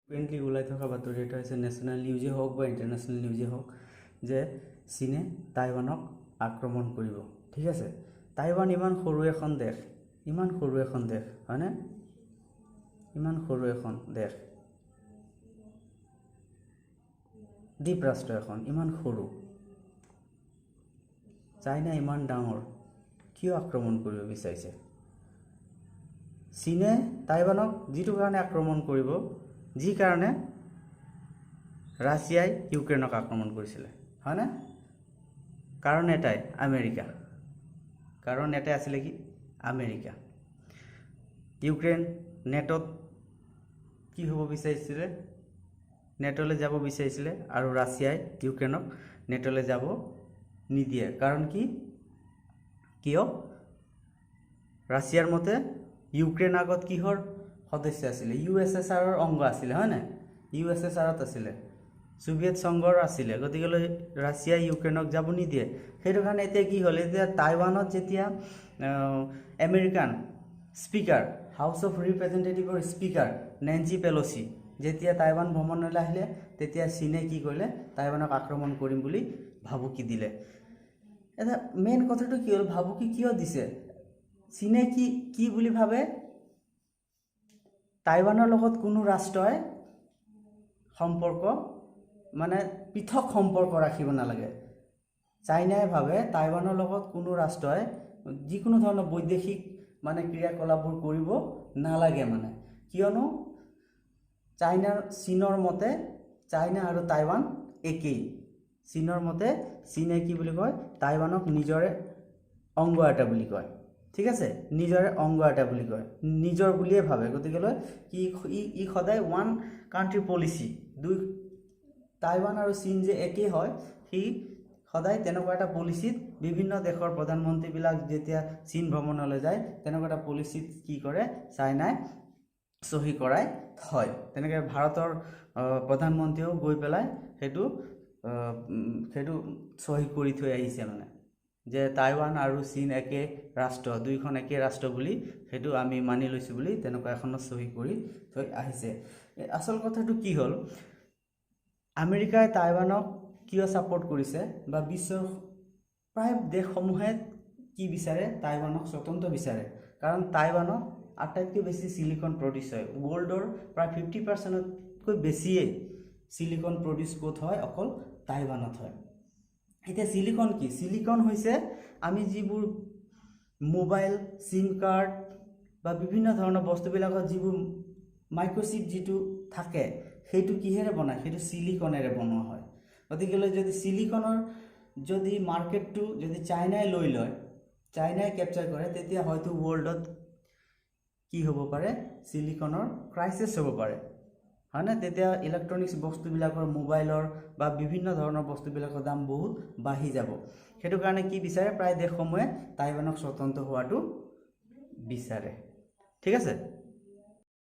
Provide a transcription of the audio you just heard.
Frequently ওলাই থকা বাতৰি এটা হৈছে, নেশ্যনেল নিউজেই হওক বা ইণ্টাৰনেশ্যনেল নিউজেই হওক, যে চীনে টাইৱানক আক্ৰমণ কৰিব। ঠিক আছে, টাইৱান ইমান সৰু এখন দেশ, ইমান সৰু এখন দেশ, হয়নে? ইমান সৰু এখন দেশ, দ্বীপ ৰাষ্ট্ৰ এখন, ইমান সৰু। চাইনা ইমান ডাঙৰ, কিয় আক্ৰমণ কৰিব বিচাৰিছে? চীনে টাইৱানক যিটো কাৰণে আক্ৰমণ কৰিব, যি কাৰণে ৰাছিয়াই ইউক্ৰেইনক আক্ৰমণ কৰিছিলে, হয়নে? কাৰণ এটাই, আমেৰিকা। কাৰণ এটাই আছিলে কি? আমেৰিকা। ইউক্ৰেইন নেটত কি হ'ব বিচাৰিছিলে? নেটলৈ যাব বিচাৰিছিলে আৰু ৰাছিয়াই ইউক্ৰেইনক নেটলৈ যাব নিদিয়ে। কাৰণ কি? কিয়? ৰাছিয়াৰ মতে ইউক্ৰেইন আগত কিহৰ সদস্য আছিলে? ইউএছএছআৰৰ অংগ আছিলে, হয় নাই? ইউএছএছআৰত আছিলে, ছোভিয়েট সংঘৰ আছিলে। গতিকেলৈ ৰাছিয়াই ইউক্ৰেইনক যাব নিদিয়ে। সেইটো কাৰণে এতিয়া কি হ'ল? এতিয়া টাইৱানত যেতিয়া আমেৰিকান স্পীকাৰ, হাউচ অফ ৰিপ্ৰেজেণ্টেটিভৰ স্পীকাৰ নেন্সি পেলোচি যেতিয়া টাইৱান ভ্ৰমণলৈ আহিলে, তেতিয়া চীনে কি কৰিলে? টাইৱানক আক্ৰমণ কৰিম বুলি ভাবুকি দিলে। এতিয়া মেইন কথাটো কি হ'ল? ভাবুকি কিয় দিছে? চীনে কি কি বুলি ভাবে? টাইৱানৰ লগত কোনো ৰাষ্ট্ৰই সম্পৰ্ক, মানে পৃথক সম্পৰ্ক ৰাখিব নালাগে। চাইনাই ভাবে টাইৱানৰ লগত কোনো ৰাষ্ট্ৰই যিকোনো ধৰণৰ বৈদেশিক মানে ক্ৰিয়াকলাপবোৰ কৰিব নালাগে। মানে কিয়নো চাইনাৰ, চীনৰ মতে চাইনা আৰু টাইৱান একেই। চীনৰ মতে, চীনে কি বুলি কয়? টাইৱানক নিজৰে অংগ এটা বুলি কয়। ঠিক আছে, নিজৰে অংগ এটা বুলি কয়, নিজৰ বুলিয়ে ভাবে। গতিকেলৈ কি ই সদায় ওৱান কাণ্ট্ৰি পলিচি, দুই টাইৱান আৰু চীন যে একেই হয়, সি সদায় তেনেকুৱা এটা পলিচিত বিভিন্ন দেশৰ প্ৰধানমন্ত্ৰীবিলাক যেতিয়া চীন ভ্ৰমণলৈ যায়, তেনেকুৱা এটা পলিচিত কি কৰে, চাইনাই চহী কৰাই থয়। তেনেকৈ ভাৰতৰ প্ৰধানমন্ত্ৰীয়েও গৈ পেলাই সেইটো চহী কৰি থৈ আহিছে, মানে যে টাইৱান আৰু চীন একে ৰাষ্ট্ৰ, দুইখন একে ৰাষ্ট্ৰ বুলি সেইটো আমি মানি লৈছোঁ বুলি তেনেকুৱা এখনত চহী কৰি থৈ আহিছে। আচল কথাটো কি হ'ল? আমেৰিকাই টাইৱানক কিয় ছাপোৰ্ট কৰিছে বা বিশ্বৰ প্ৰায় দেশসমূহে কি বিচাৰে? টাইৱানক স্বতন্ত্ৰ বিচাৰে। কাৰণ টাইৱানত আটাইতকৈ বেছি চিলিকন প্ৰডিউচ হয়। ৱৰ্ল্ডৰ প্ৰায় 50%তকৈ বেছিয়ে চিলিকন প্ৰডিউচ ক'ত হয়? অকল টাইৱানত হয়। এতিয়া চিলিকন কি? চিলিকন হৈছে আমি যিবোৰ মোবাইল, চিম কাৰ্ড বা বিভিন্ন ধৰণৰ বস্তুবিলাকত যিবোৰ মাইক্ৰ'চিপ যিটো থাকে, সেইটো কিহেৰে বনায়? সেইটো চিলিকনেৰে বনোৱা হয়। গতিকেলৈ যদি চিলিকনৰ যদি মাৰ্কেটটো যদি চাইনাই লৈ লয়, চাইনাই কেপচাৰ কৰে, তেতিয়া হয়তো ৱৰ্ল্ডত কি হ'ব পাৰে? চিলিকনৰ ক্ৰাইচিছ হ'ব পাৰে, হয়নে? তেতিয়া ইলেক্ট্ৰনিক্স বস্তুবিলাকৰ, মোবাইলৰ বা বিভিন্ন ধৰণৰ বস্তুবিলাকৰ দাম বহুত বাঢ়ি যাব। সেইটো কাৰণে কি বিচাৰে? প্ৰায় দেশসমূহে টাইৱানক স্বতন্ত্ৰ হোৱাটো বিচাৰে। ঠিক আছে।